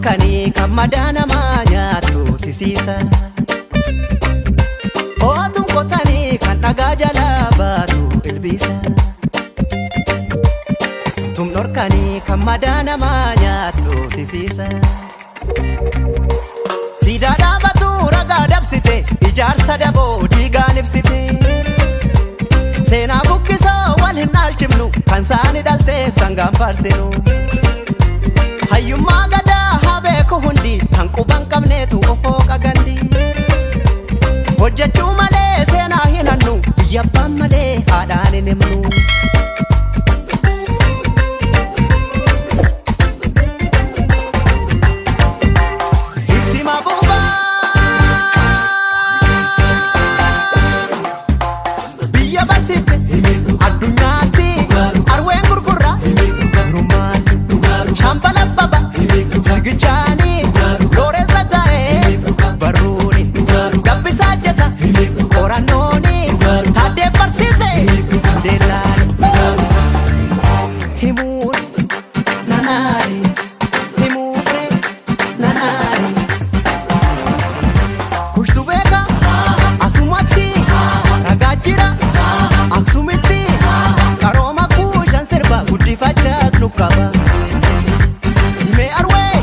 dhorkanii kan madaa namaa nyaattu tisiisa. Otuun qotanii kan dhagaa jalaa baatu ilbiisa. Otuun dhorkanii kan madaa namaa nyaattu tisiisa. Siidaa dhaabatu ragaa dabsite ijaarsa daboo diigaan ibsite. Seenaa buqqisoo wal hin dhaalchifnu kan saani dhalteef sangaan faarsinu. Hayyummaa gadaa haa beeku hundi kan quban qabneetu ofoo qagandi. Hojjechuu malee seenaa hin hannu biyya abbaan malee haadhaan hin himnu. Itti mabuubaa biyya barsiifte addunyaatti arween gurgurra gurmaatti shambala baba fiigichaanii looree zaggaa'ee barruuni gabbisaa jeta qorannooni taaddee barsiise deellaani himuun nanaari himuure nanaari kushtu beeka asumatti ragaa jira aksumitti qarooma kuushan sirba guddifachaas nu qaba. Himee arwee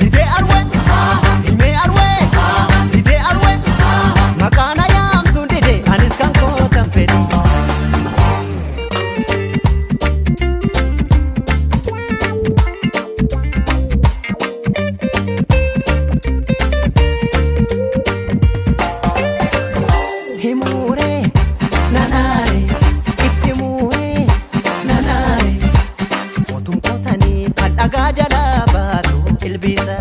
didee arwee himee arwee didee arwee maqaan ayaamtuun dide anis kan kootan fedhi. Himuuree nanaare itti muuree nanaare otuun qotanii kan dhagaa jalaa baatu ilbiisa.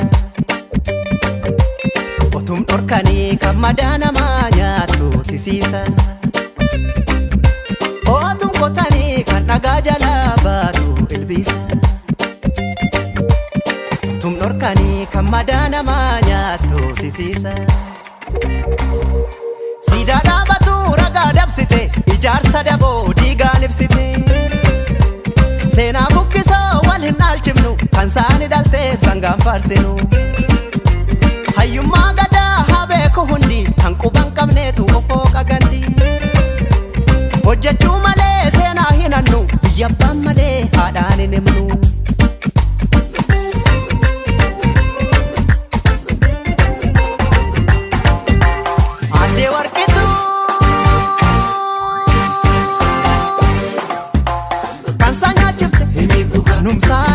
Otuun dhorkanii kan madaa namaa nyaattu tisiisa. Otuun qotanii kan dhagaa jalaa baatu ilbiisa. Otuun dhorkanii kan madaa namaa nyaattu tisiisa. Siidaa dhaabatu ragaa dabsite ijaarsa daboo diigaan ibsite. Seenaa buqqisoo wal hin dhaalchifnu kan saani dhalteef sangaan faarsinu. Hayyummaa gadaa haa beeku hundi kan quban qabneetu ofoo qagandi. Hojjechuu malee seenaa hin hannu biyya abbaan malee haadhaan hin himnu. Addee warqituu kan isaan nyaachifte numsaa.